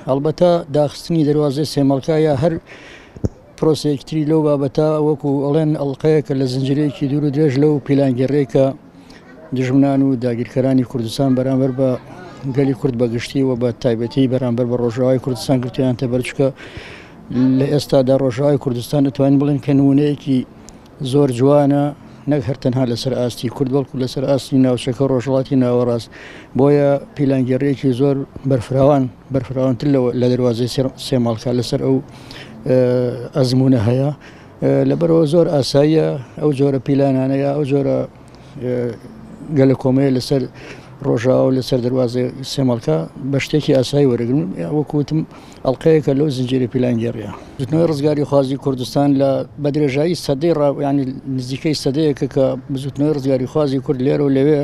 هەڵبەتە داخستنی دەروازەی سێمەڵکا یا هەر پرۆسەیەکی تری لەو بابەتە وەکو ئەڵێن ئەڵقەیەکە لە زنجیرەیەکی دوور و درێژ لەو پیلانگێڕیەی کە دژمنان و داگیرکەرانی کوردستان بەرامبەر بە گەلی کورد بە گشتی و بە تایبەتی بەرامبەر بە ڕۆژاوای کوردستان گرتویانتە بەر چکە لە ئێستادا ڕۆژاوای کوردستان دەتوانین بڵێن کە نمونەیەکی زۆر جوانە نەک هەر تەنها لەسەر ئاستی کورد بەڵکو لەسەر ئاستی ناوچەکە ڕۆژهەڵاتی ناوەڕاست بۆیە پیلانگێڕیەکی زۆر بەرفراوان بەرفراوانتر لە دەروازەی سێماڵکە لەسەر ئەو ئەزمونە هەیە لەبەرەوە زۆر ئاساییە ئەو جۆرە پیلانانەیە ئەو جۆرە گەلە کۆمەیە لەسەر ڕۆژاوا و لەسەر دەروازەی سێمەڵکە بە شتێکی ئاسایی وەرەگرن وەکو وتم ئەڵلقەیەکە لەو زنجیرە پیلانگێڕیە. بزوتنەوەی ڕزگاریخوازی کوردستان لە بە درێژایی سەدەی ڕا یانی نزیکەی سەدەیەکە کە بزوتنەوەی ڕزگاریخوازی کورد لێرە و لەوێ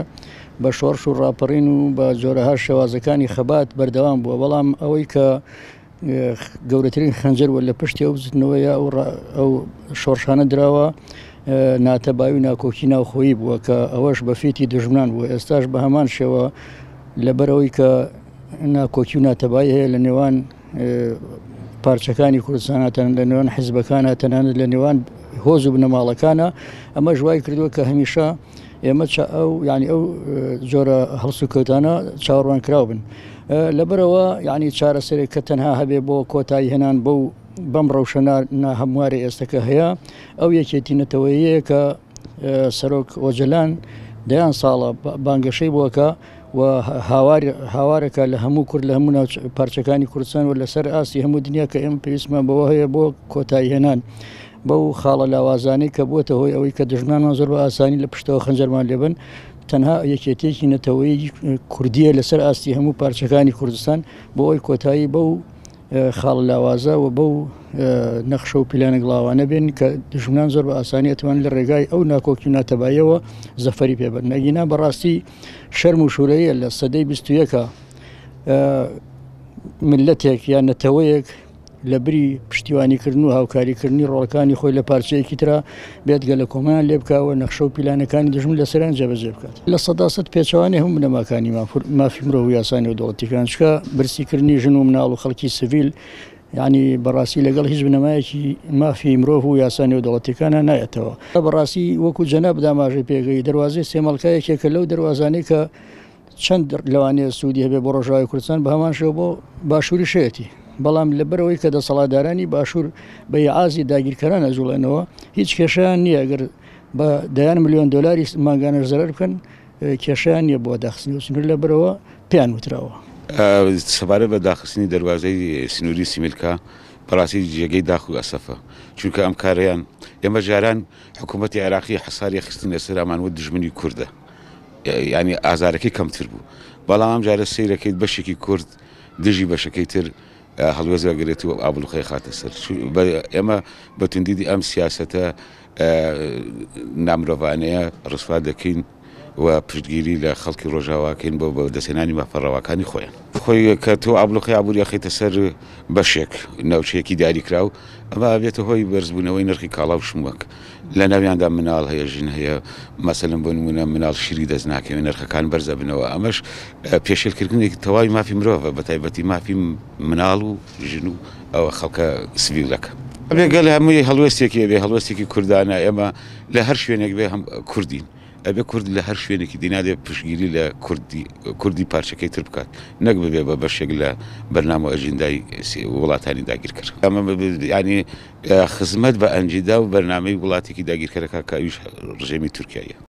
بە شۆڕش و ڕاپەڕین و بە جۆرەها شێوازەکانی خەبات بەردەوام بووە بەڵام ئەوەی کە گەورەترین خەنجەر وە لە پشتی ئەو بزوتنەوەیە ئەو شۆڕشانە دراوە ناتەبایی و ناکۆکی ناوخۆیی بووە کە ئەوەش بە فیتی دژمنان بووە ئێستاش بە هەمان شێوە لەبەرەوەی کە ناکۆکی و ناتەبایی هەیە لە نێوان پارچەکانی کوردستانە تەنانەت لە نێوان حیزبەکانە تەنانەت لە نێوان هۆز و بنەماڵەکانە ئەمەش وای کردووە کە هەمیشە ئێمە ئەو یعنی ئەو جۆرە هەڵسوکەوتانە چاوەڕوان کراو بن لەبەرەوە یعنی چارەسەرێک کە تەنها هەبێ بۆ کۆتایی هێنان بەو بەم ڕەوشە ناهەموارە ئێستەکە هەیە ئەو یەکێتی نەتەوەیەیە کە سەرۆک ئۆجەلان دەیان ساڵە بانگەشەی بۆکە و هاوار هاوارەکە لە هەموو کورد لە هەموو پارچەکانی کوردستان و لەسەر ئاستی هەموو دنیا کە ئێمە پێویستمان بەوە هەیە بۆ کۆتایی هێنان بەو خاڵە لاوازانەی کە بووەتە هۆی ئەوەی کە دژمنانمان زۆر بە ئاسانی لە پشتەوە خەنجەرمان لێبن تەنها یەکێتیەکی نەتەوەیی کوردیە لەسەر ئاستی هەموو پارچەکانی کوردستان بۆ ئەوی کۆتایی بەو خاڵە لاوازە و بەو نەخشە و پیلانە گڵاوانە بێن کە دژمنان زۆر بە ئاسانی ئەتوان لە ڕێگای ئەو ناکۆکی و ناتەباییەوە زەفەری پێ بەرن ئەگینا بەڕاستی شەرم و شورەیە لە سەدەی 21 ملەتێک یان نەتەوەیەک لە بری پشتیوانیکردن و هاوکاریکردنی ڕۆڵەکانی خۆی لە پارچەیەکی ترا بێت گەلەکۆمەیان لێ بکا و نەخشە و پیلانەکانی دوژمن لەسەریان جێبەجێ بکات. 100% پێچەوانەی هەموو بنەماکانی مافی مرۆڤ و یاسا نێودەوڵەتیەکان، چونکە برسیکردنی ژن و مناڵ و خەڵکی سڤیل یانی بەڕاستی لەگەڵ هیچ بنەمایەکی مافی مرۆڤ و یاسا نێودەوڵەتیەکانە نایەتەوە. بەڕاستی وەکو جەنابت ئاماژەی پێکرد دەروازەی سێمەڵکا یەکێکە لەو دەروازانەی کە چەند لەوانەیە سوودی هەبێت بۆ ڕۆژاوای کوردستان بە هەمان شێوە بۆ باشووریشەتی بەڵام لەبەرەوەی کە دەسەڵاتدارانی باشوور بە ئیعازی داگیرکەران ئەجوڵێنەوە هیچ کێشیان نییە ئەگەر بە دەیان ملیۆن دۆلاری مانگانەش زەرەر بکەن کێشیان نییە بۆ داخستنی سنوور لەبەرەوە پێیان وتراوە. سەبارەت بە داخستنی دەروازەی سنووری سیمیلکا بەڕاستی جێگەی داخ و ئەسەفە چونکە ئەم کارەیان ئێمە جاران حکوومەتی عێراقی حەساری خستنە سەرامان وت دژمنی کوردە یانی ئازارەکەی کەمتر بوو بەڵام ئەم جارە سەیرەکەیت بەشێکی کورد دژی بەشەکەی تر هەڵوێست وەگرێت و ئابلوقەی خاتە سەر ئێمە بە توندی ئەم سیاسەتە نامرۆڤانەیە ڕسوا دەکەین و پشتگیری لە خەڵکی ڕۆژاواکەین بۆ بەدەستهێنانی مافە ڕەواکانی خۆیان. خۆی کە تۆ ئابلوقەی ئابووری ئەخەیتە سەر بەشێک ناوچەیەکی دیاریکراو ئەمە ئەبێتە هۆی بەرزبوونەوەی نرخی کاڵا و شمەک لە ناویاندا مناڵ هەیە ژن هەیە مەسەلەن بۆ نموونە مناڵ شیری دەست ناکەوێت نرخەکان بەرز ئەبنەوە ئەمەش پێشێلکردنێکی تەواوی مافی مرۆڤە بە تایبەتی مافی مناڵ و ژن و ئەوە خەڵکە سڤیلەکە. ئەبێ گەل هەمووی هەڵوێستێکی ئەبێ هەڵوێستێکی کوردانە ئێمە لە هەر شوێنێک بێ هەم کوردین ئەبێ کورد لە هەر شوێنێکی دینا دێ پشتگیری لە کوردی کوردی پارچەکەی تر بکات نەک ببێ بە بەشێک لە بەرنامە و ئەجیندای وڵاتانی داگیرکەر ئەمە یانی خزمەت بە ئەنجیدا و بەرنامەی وڵاتێکی داگیرکەرەکە کە ئەویش ڕژێمی تورکیایە.